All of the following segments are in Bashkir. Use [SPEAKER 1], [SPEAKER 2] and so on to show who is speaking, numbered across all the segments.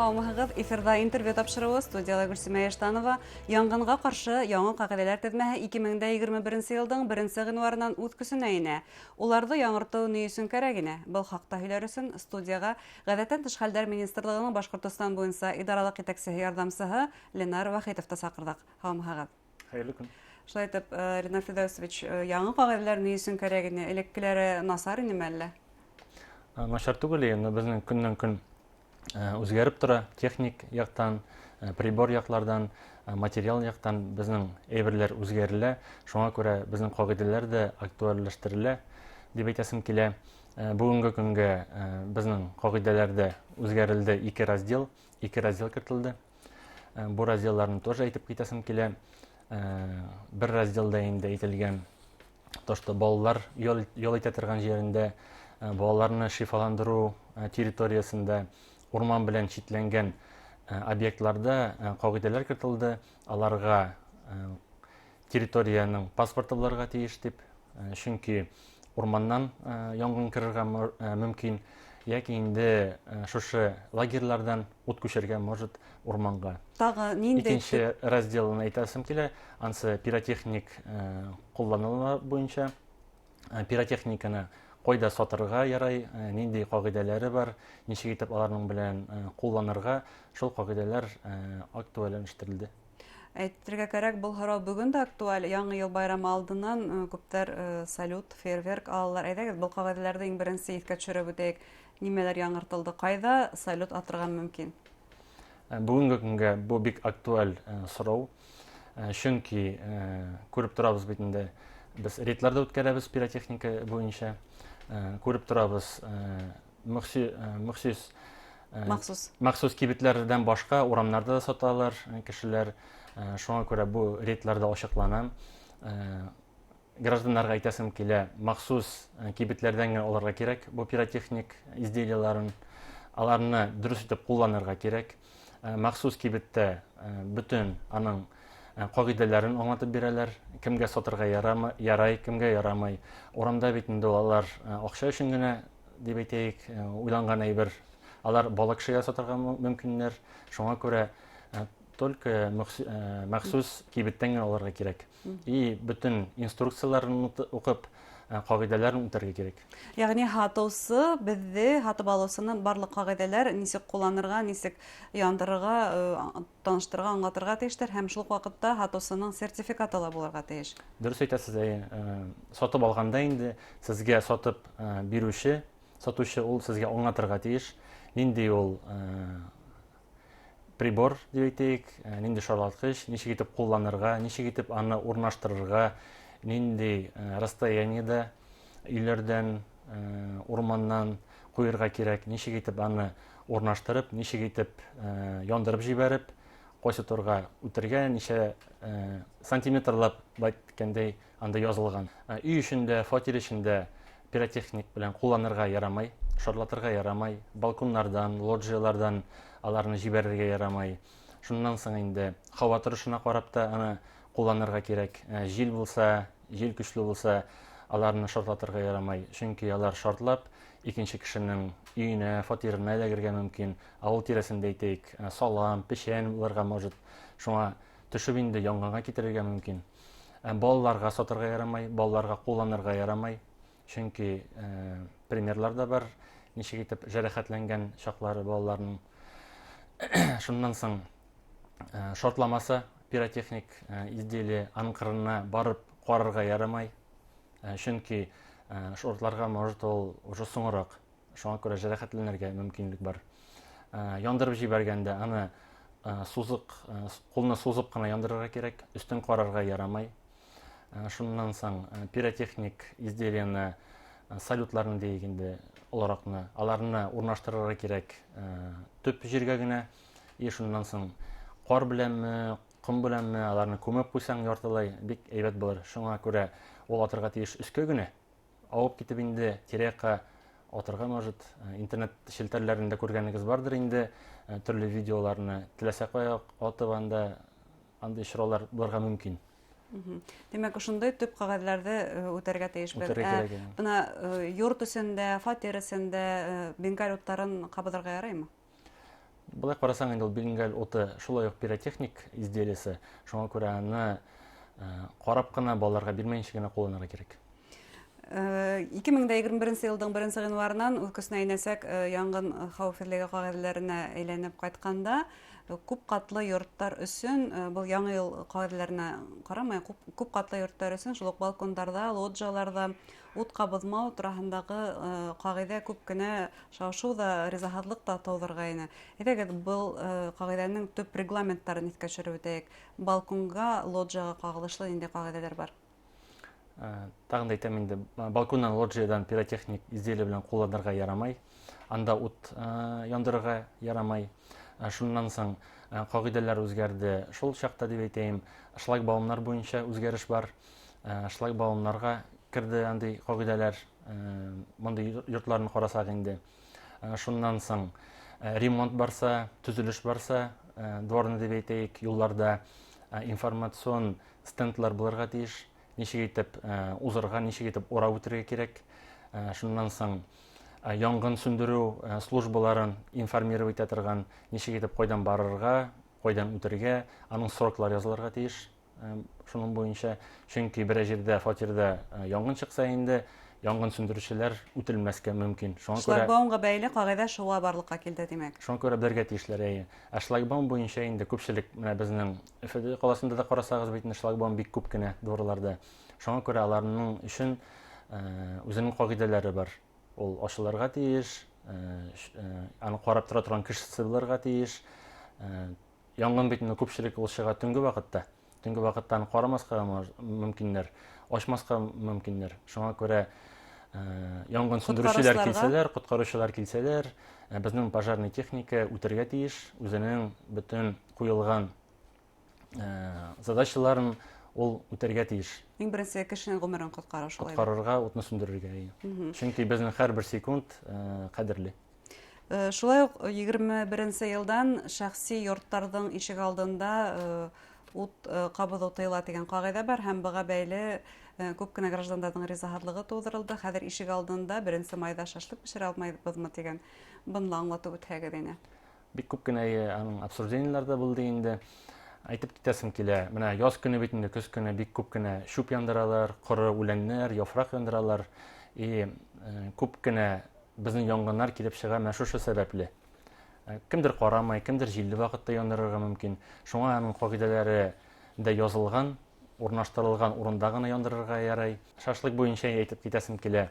[SPEAKER 1] Һаумыһығыҙ! Эфирҙа интервью тапшырыуы, студияла Гөлсимә Яштанова. Янғынға ҡаршы яңы ҡағиҙәләр теҙмәһе 2021 йылдың 1 ғинуарынан үҙ көсөнә инә. Уларҙы яңыртыу ни өсөн кәрәк ине? Был хаҡта һөйләр өсөн студияға Ғәҙәттән тыш хәлдәр министрлығының Башҡортостан буйынса идаралыҡ етәксеһе ярҙамсыһы Ленар Вахитовты саҡырҙыҡ. Һаумыһығыҙ!
[SPEAKER 2] Хәйерле көн.
[SPEAKER 1] Шулай итеп, Ленар Фирҙәүсович, яңы ҡағиҙәләр ни өсөн кәрәк ине? Элеккеләре насар инеме әллә?
[SPEAKER 2] Насар түгел, но беҙҙең көннән-көн үзгәреп тора техник яҡтан, прибор яҡлардан, материал яҡтан беҙҙең әйберләр үзгәрелә. Шуңа күрә беҙҙең ҡағиҙәләр ҙә актуальләштерелә дип әйтәсем килә. Бөгөнгө көнгә беҙҙең ҡағиҙәләрҙә үзгәрелде ике раздел, ике раздел кертелде. Бу разделларны тоже әйтеп китәсем килә. Бер разделда инде әйтелгән то, что балалар ял, ял итә торган җирендә, балаларны шифаландыру территориясендә урман белән читләнгән объектларда кагыйдәләр кертелде. Аларга территориянең паспорты булырга тиеш дип, чөнки урманнан янгын керергә мөмкин, яки инде шушы лагерьлардан ут күчергә может урманга.
[SPEAKER 1] Тагы нинди?
[SPEAKER 2] Икенче разделын әйтәсем килә, ансы пиротехник кулланылма буенча. Пиротехниканы кайда сатырга ярай, нинди кагыйдәләре бар, ничек итеп аларның белән кулланырга, шул кагыйдәләр актуальләштерелде.
[SPEAKER 1] Әйтергә кәрәк, был һорау бөгөн дә актуаль. Яңы йыл байрамы алдынан күптәр салют, фейерверк алалар. Әйҙәгеҙ, был ҡағиҙәләрҙе иң беренсе иҫкә төшөрөп үтәйек. Нимәләр яңыртылды, ҡайҙа салют атырға мөмкин?
[SPEAKER 2] Бөгөнгө көнгә бу бик актуаль сорау. Чөнки күреп торабыз бит инде, без рейдлар да үткәрәбез пиротехника буенча. Күреп торабыз, мөхсис
[SPEAKER 1] махсус
[SPEAKER 2] махсус кибетләрдән башка урамнарда да саталар кешеләр. Шуңа күрә бу рейдларда ачыклана. Гражданнарга әйтәсем килә, махсус кибетләрдән генә алырга кирәк бу пиротехник изделиеларын. Аларны дөрес итеп кулланырга кирәк. Махсус кибеттә бөтен аның кагыйдәләрен аңлатып бирәләр. Кемгә сатырга ярай, кемгә ярамый. Урамда бит инде алар акча өчен генә дип әйтәйек, уйланган әйбер. Алар бала кешегә сатырга мөмкиннәр. Шуңа күрә только махсус кибеттән генә алырга кирәк. И бөтен инструкцияләрен укып, кагыйдәләрен үтәргә кирәк.
[SPEAKER 1] Ягъни һатучы беҙҙе, һатып алыусыны барлыҡ ҡағиҙәләр, нисек ҡулланырға, нисек яндырырға, таныштырырға, аңлатырға тейештәр һәм шул уҡ ваҡытта һатыусының сертификаты ла булырға тейеш.
[SPEAKER 2] Дөрес әйтәсез, әйе. Сатып алғанда инде сезгә сатып бирүче, сатучы ул сезгә аңлатырга тиеш, нинди ул прибор дип әйтәйек, нинди шарлаткыч, ничек итеп кулланырга, ничек итеп аны урнаштырырга, нинди расстояниедә өйләрдән, урманнан куерга кирәк, ничек итеп аны урнаштырып, ничек итеп яндырып җибәреп, кайсы турга үтергә, ничә сантиметрлап әйткәндәй анда язылган. Өй эчендә, фатир эчендә пиротехник белән кулланырга ярамай, шарлатырга ярамай, балконнардан, лоджиялардан аларны җибәрергә ярамай. Шуннан соң инде һава торышына карап та аны кулланырга кирәк. Җил булса, җил көчле булса, аларны шартлатырга ярамай. Чөнки алар шартлап, икенче кешенең өенә, фатирына эләгергә мөмкин. Авыл тирәсендә әйтәйек, салам, печән булырга может. Шуңа төшеп инде янгынга китерергә мөмкин. Балаларга сатырга ярамай, балаларга кулланырга ярамай. Чөнки примерлар да бар, ничек итеп җәрәхәтләнгән чаклары балаларның. Шуннан соң шартламаса пиротехник изделие, аның кырына барып карарга ярамай. Чөнки шартларга может ул уже соңрак. Шуңа күрә җәрәхәтләнергә мөмкинлек бар. Яндырып җибәргәндә аны сузык, кулны сузып кына яндырырга кирәк, өстен карарга ярамай. Шуннан соң пиротехник изделиене, салютларны диек инде, олыракны, аларны урнаштырырга кирәк төп җиргә генә. И шуннан соң кар беләнме, ком беләнме аларны күмеп куйсаң яртылай бик әйбәт булыр. Шуңа күрә ул атырга тиеш өскә генә. Авып китеп инде тирә-якка атырга может. Интернет челтәрләрендә күргәнегез бардыр инде төрле видеоларны. Теләсә кая атып анда андый очраулар булырга мөмкин.
[SPEAKER 1] Димәк, ошондай төп кагазьләрде үтәргә тиешбез.
[SPEAKER 2] Үтәргә кирәк.
[SPEAKER 1] Бына йорт эчендә, фатир эчендә бенгаль утларын кабызырга ярыймы?
[SPEAKER 2] Былай ҡарасаң инде, ул бенгаль уты шулай уҡ пиротехник изделиесе, шуңа күрә аны ҡарап ҡына, балаларға бирмәйенсә генә ҡулланырға кәрәк.
[SPEAKER 1] 2021 йылдың 1 ғинварынан үҙ көсөнә инәсәк янғын хәүефһеҙлеге ҡағиҙәләренә әйләнеп ҡайтҡанда, күп ҡатлы йорттар өсөн, был яңы йыл ҡағиҙәләренә ҡарамай, күп ҡатлы йорттар өсөн шул уҡ балкондарҙа, лоджияларҙа ут ҡабыҙмау тураһындағы ҡағиҙә күп кенә шау-шыу ҙа, ризаһыҙлыҡ та тыуҙырғайны. Әйҙәгеҙ, был ҡағиҙәнең төп регламенттарын иҫкә төшөрөп үтәйек. Балконға, лоджияға ҡағылышлы ниндәй ҡағиҙәләр бар?
[SPEAKER 2] Тағын да әйтәм инде, балконнан, лоджиядан пиротехник изделие белән ҡулланырға ярамай, анда ут яндырырға ярамай. Шуннан соң ҡағиҙәләр үҙгәрҙе. Шул чакта дип әйтәйем, шлагбаумнар буйынса үҙгәреш бар. Шлагбаумнарға керҙе андый ҡағиҙәләр, мондый йортларны ҡарасаҡ инде. Шуннан соң ремонт барса, төҙөлөш барса, дворны дип әйтәйек, юлларда информацион стендлар булырға тейеш. Нисек итеп узырға, нисек итеп урап үтергә кәрәк. Шуннан соң яңғын сүндереү службаларын информировать итә торған, нисек итеп ҡайҙан барырға, ҡайҙан үтергә, аның сроклар язылырға тейеш. Шуның буйынса, сөнки берәр җирдә фатирҙа яңғын сыҡса инде, яңғын сүндереүселәр үтелмәскә мөмкин. Шуңа күрә
[SPEAKER 1] Шлагбаумға бәйле ҡағиҙә шуға барлыҡҡа килде, тимәк.
[SPEAKER 2] Шуңа күрә белергә тейешләр, әйе. Ә шлагбаум буйынса инде күпселек менә беҙҙең Өфө ҡалаһында да ҡарасағыҙ бит инде, шлагбаум бик күп кенә дворларҙа. Шуңа күрә аларның өсөн үҙенең ҡағиҙәләре бар. Ул асылырға тейеш, аны ҡарап тора торған кешесе булырға тейеш. Яңғын бит инде күпселек ул сыға төнгө ваҡытта. Төнгө ваҡытта аны ҡарамаҫҡа мөмкиннәр, асмаҫҡа мөмкиннәр. Шуңа күрә яңғын сүндереүселәр
[SPEAKER 1] Ҡотҡарыусыларға?
[SPEAKER 2] килсәләр, ҡотҡарыусылар килсәләр, беҙҙең пожарный техника үтергә тейеш, үҙенең бөтөн ҡуйылған задачаларын ул үтергә тейеш.
[SPEAKER 1] Иң беренсе кешенең ғүмерен ҡотҡарыу, шулай бит?
[SPEAKER 2] Ҡотҡарырға, утны сүндерергә, эйе. Сөнки беҙҙең һәр бер секунд ҡәҙерле.
[SPEAKER 1] Шулай уҡ 21 йылдан шәхси йорттарҙың ишек алдында ут ҡабыҙыу тыйыла тигән ҡағиҙә бар, һәм быға бәйле күп кенә граждандарҙың ризаһыҙлығы тыуҙырылды. Хәҙер ишек алдында 1 майҙа шашлык бешерә алмайбыҙмы тигән, быны ла аңлатып үтһәгеҙ ине.
[SPEAKER 2] Бик күп кенә аның обсуждениелар ҙа булды инде. Әйтеп китәсем килә, менә яз көнө бит инде, көз көнө бик күп кенә чүп яндыралар, ҡоро үләннәр, яфраҡ яндыралар. И күп кенә беҙҙең яңғыннар килеп сыға менә шушы сәбәпле. Кемдер ҡарамай, кемдер җилле ваҡытта яндырырға мөмкин. Шуңа аның ҡағиҙәләре дә язылған, урнаштырылған урында ғына яндырырға ярай. Шашлык буйынса әйтеп китәсем килә.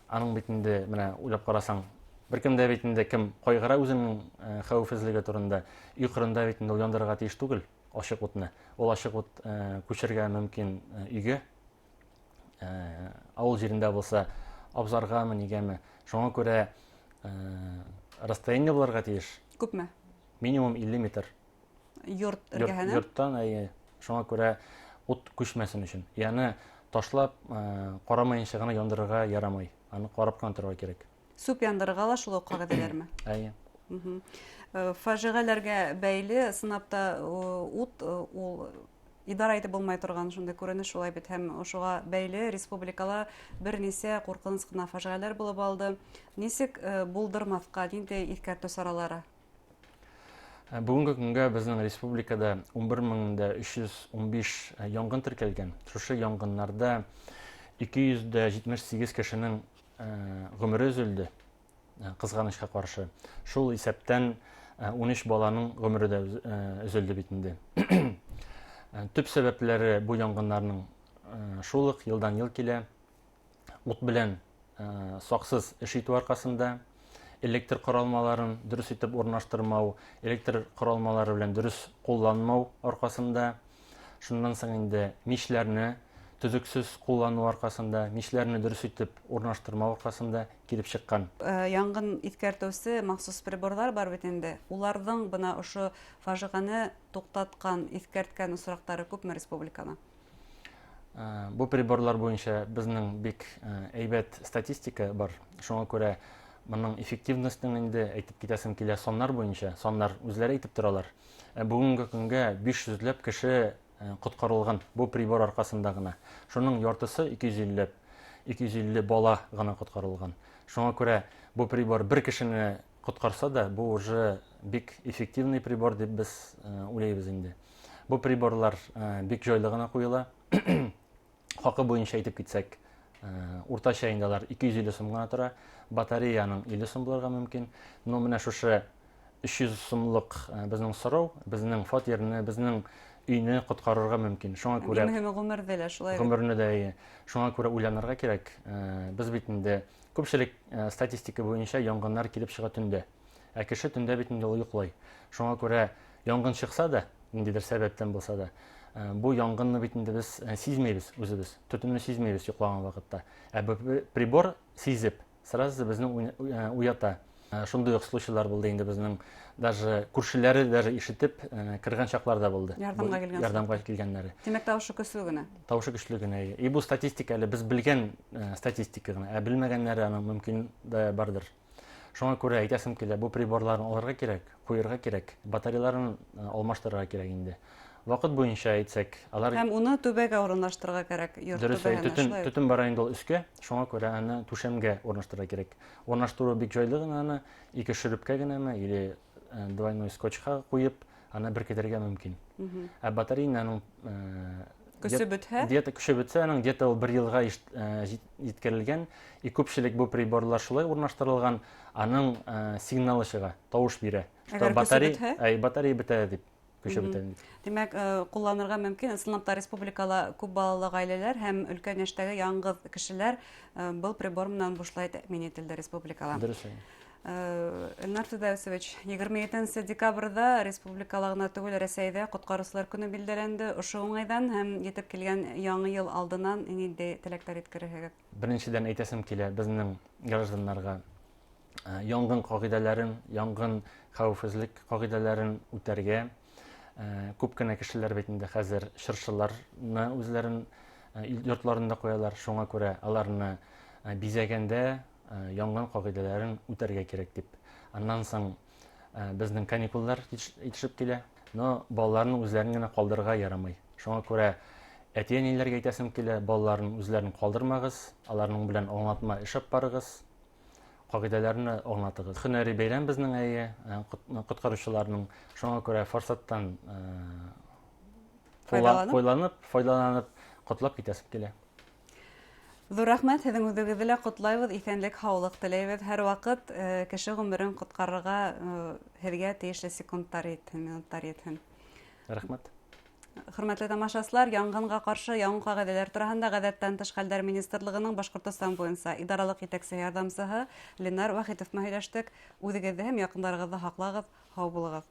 [SPEAKER 2] Аның бит инде, менә уйлап ҡарасаң, бер кем дә бит инде кем ҡайғыра үҙенең хәүефһеҙлеге турында, өй ҡырында бит инде ул яндырырға тейеш түгел ашыҡ утны. Ул ашыҡ ут күсергә мөмкин өйгә. Ауыл ерендә булса, абзарғамы, нигәме. Шуңа күрә расстояние булырға тейеш.
[SPEAKER 1] Күпме?
[SPEAKER 2] Минимум 50 метр.
[SPEAKER 1] Йорт эргәһенә?
[SPEAKER 2] Йорттан, әйе. Шуңа күрә ут күсмәсен өчен. Ягъни ташлап, ҡарамайынса ғына яндырырға ярамай. Аны ҡарап ҡына торорға кәрәк.
[SPEAKER 1] Сүп яндырырға ла шул уҡ ҡағиҙәләрме?
[SPEAKER 2] Әйе.
[SPEAKER 1] Фажиғәләргә бәйле сынап та, ут, ул идара итеп булмай торған шундай күренеш, шулай бит, һәм ошоға бәйле республикала бер нисә ҡурҡыныс ҡына фажиғәләр булып алды. Нисек булдырмаҫҡа, ниндәй иҫкәртеү саралары?
[SPEAKER 2] Бөгөнгө көнгә беҙҙең республикада ун бер мең дә өс йөҙ ун биш яңғын теркәлгән. Шушы яңғыннарҙа ике йөҙ ҙә етмеш һигеҙ кешенең ғүмере өҙөлдө, ҡыҙғанысҡа ҡаршы. Шул иҫәптән 13 баланың ғүмере ҙә өҙөлдө бит инде. Төп сәбәпләре бу яңғыннарның шул уҡ йылдан йыл килә. Ут белән саҡсыз эш итеү арҡаһында, электр ҡоролмаларын дөрөҫ итеп урынлаштырмау, электр ҡоролмалары белән дөрөҫ ҡулланмау арҡаһында, шуннан һуң инде мишләрне төҙөксөз ҡулланыу арҡаһында, мишләрне дөрөҫ итеп урынлаштырмау арҡаһында килеп сыҡҡан.
[SPEAKER 1] Яңғын иҫкәртеүсе махсус приборҙар бар бит инде. Уларҙың бына ошо фажиғәне туҡтатҡан, иҫкәрткән осраҡтары күпме республикала?
[SPEAKER 2] Бу приборлар буйынса беҙҙең бик әйбәт статистика бар. Шуңа күрә моның эффективностен инде әйтеп китәсем килә саннар буйынса, саннар үзләре әйтеп торалар. Бүгенге көнгә биш йөҙләп кеше ҡотҡарылған бу прибор арҡаһында ғына. Шуның яртысы ике йөҙ илле бала ғына ҡотҡарылған. Шуңа күрә бу прибор бер кешене Коткарса да, бу уже бик эффективный прибор дип без уйлыйбыз инде. Бу приборлар бик җайлы гына куела. Хакы буенча әйтеп китсәк, уртача инде алар 250 сум гына тора. Батареяның 50 сум булырга мөмкин. Но менә шушы 300 сумлык безнең сорау, безнең фатирны, безнең өйне коткарырга мөмкин. Шуңа күрә
[SPEAKER 1] Иң мөһиме гомердә лә шулай.
[SPEAKER 2] Гомерне дә, әйе. Шуңа күрә уйланырга кирәк. Без бит инде күпчелек статистика буенча янгыннар килеп чыга төндә. Ә кеше төндә бит инде ул йоклый. Шуңа күрә янгын чыкса да, ниндидер сәбәптән булса да, бу янгынны бит инде без сизмибез үзебез. Төтенне сизмибез йоклаган вакытта. Ә бу прибор сизеп, сразу безне уята. Шундый ук случайлар булды инде безнең, даже күршеләре даже ишетеп кергән чаклар да булды.
[SPEAKER 1] Ярдәмгә килгән.
[SPEAKER 2] Ярдәмгә килгәннәре.
[SPEAKER 1] Димәк, тавышы көчле генә.
[SPEAKER 2] Тавышы көчле генә. И бу статистика әле без белгән статистика гына, ә белмәгәннәре аның мөмкин дә бардыр. Шуңа күрә әйтәсем килә, бу приборларны алырга кирәк, куерга кирәк, батареяларын алмаштырырга кирәк инде. Вакыт буенча әйтсәк, алар
[SPEAKER 1] Һәм уны түбәгә урынлаштырырга кирәк, йорт
[SPEAKER 2] Дөрес,
[SPEAKER 1] түбәһенә,
[SPEAKER 2] төтен,
[SPEAKER 1] шулай.
[SPEAKER 2] Төтен бара инде ул өскә, шуңа күрә аны түшәмгә урнаштырырга кирәк. Урнаштыру бик җайлы гына аны, ике шөрепкә генәме или двойной скотчка куеп, аны беркетергә мөмкин. Ә батареяны аның
[SPEAKER 1] Көче бетһә?
[SPEAKER 2] Где-то көче бетсә, аның где-то ул бер елга җиткерелгән. И күпчелек бу приборлар шулай урнаштырылган, аның сигналы чыга, тавыш бирә. Что батарея, әй, батарея бетә дип. Көче бетә дип.
[SPEAKER 1] Димәк, кулланырга мөмкин. Ысынлап та республикала күп балалы гаиләләр һәм өлкән яшьтәге яңгыз кешеләр был прибор менән бушлай тәэмин ителде республикала.
[SPEAKER 2] Дөрес.
[SPEAKER 1] Эльнар Фирдәүсович, 27 декабрьдә республикала гына түгел, Рәсәйдә коткаручылар көне билгеләнде. Ошо уңайдан һәм етеп килгән яңа ел алдыннан нинди теләкләр иткерәһегез?
[SPEAKER 2] Беренчедән әйтәсем килә, безнең гражданнарга янгын кагыйдәләрен, янгын хәвефсезлек кагыйдәләрен үтәргә. Күп кенә кешеләр бит инде хәзер чыршыларны үзләрен йортларында куялар, шуңа күрә аларны бизәгәндә янгын кагыйдәләрен үтәргә кирәк дип. Аннан соң безнең каникуллар җитешеп килә, но балаларны үзләрен генә калдырырга ярамый. Шуңа күрә әти-әниләргә әйтәсем килә, балаларын үзләрен калдырмагыз, аларның белән аңлатма эш алып барыгыз, кагыйдәләрне аңлатыгыз. Һөнәри бәйрәм безнең, әйе, коткаручыларның. Шуңа күрә форсаттан файдаланып, котлап китәсем килә.
[SPEAKER 1] Ҙур рәхмәт, һеҙҙең үҙегеҙҙе лә ҡотлайбыҙ, иҫәнлек, һаулыҡ теләйбеҙ. Һәр ваҡыт кеше ғүмерен ҡотҡарырға һеҙгә тейешле секундтар етһен, минуттар етһен.
[SPEAKER 2] Рәхмәт.
[SPEAKER 1] Хөрмәтле тамашасылар, янгынға ҡаршы яңы ҡағиҙәләр тураһында Ғәҙәттән тыш хәлдәр министрлығының Башҡортостан буйынса идаралыҡ етәксе ярҙамсыһы Ленар Вахитов менән һөйләштек. Үҙегеҙҙе һәм яҡындарығыҙҙы һаҡлағыҙ, һау булығыҙ.